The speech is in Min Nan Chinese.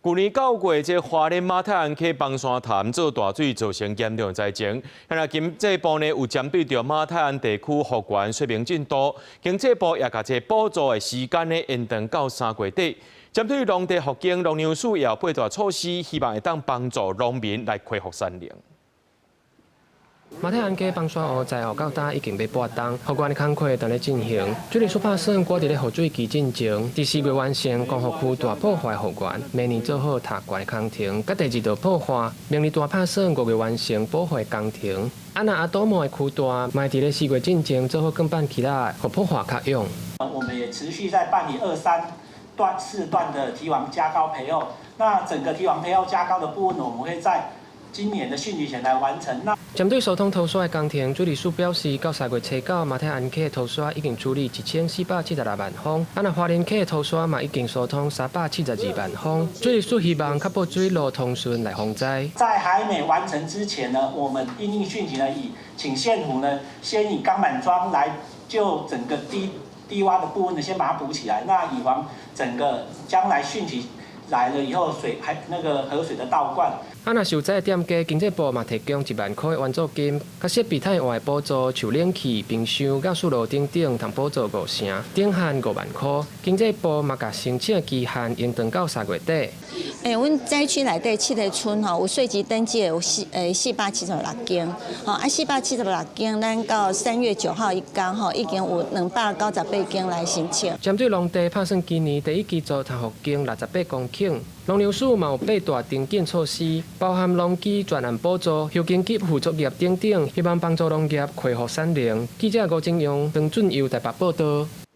舊年9月，這花蓮馬太鞍溪枋山潭做大水，造成嚴重災情。現在經濟部呢有針對著馬太鞍地區復原說明進度，經濟部也共這補助的時間呢延長到3月底。針對農地復耕，農糧署也有八大措施，希望會當幫助農民來恢復產能。馬太鞍溪枋山湖災後到今已經欲半冬，復原的工課正咧進行。水利署拍算，趕佇咧雨水期進前，佇4月完成光復區大破壞復原，明年做好塔灌的工程，佮第二度破壞，明年大拍算5月完成補壞工程。啊，若阿多莫的區段，嘛佇咧四月進前做好鋼板起來，予破壞較勇。我們也持續在辦理二三段、四段的堤防加高培厚。那整個堤防培厚加高的部分，我們會在今年的汛期前來完成。那針對疏通塗沙的工程，水利署表示，到3月初九，馬太鞍溪的塗沙已經處理1476萬方，啊，若花蓮溪的塗沙嘛已經疏通372萬方。水利署希望確保水路通順來防災。在還沒完成之前呢，我們因應汛期呢，以請縣府呢，先以鋼板樁來就整個低窪的部分呢，先把它補起來，那以防整個將來汛期來了以後，水還那個河水的倒灌。啊，若受災的店家，經濟部嘛提供1萬塊援助金，佮設備汰換的補助，像冷氣、冰箱、佮雪爐等等，通補助五成，頂限5萬塊。經濟部嘛共申請期限延長到3月底。欸，阮災區內底七個村吼，有稅籍登記的有476間，吼啊476間，咱到3月9號一工吼，已經有298間來申請。針對農地拍算今年第一季度通復耕68公頃，農糧署嘛有八大定緊措施，包含農機專案補助、休耕給付作業等等，希望幫助農業恢復產能。記者吳金陽、陳俊佑台北報道。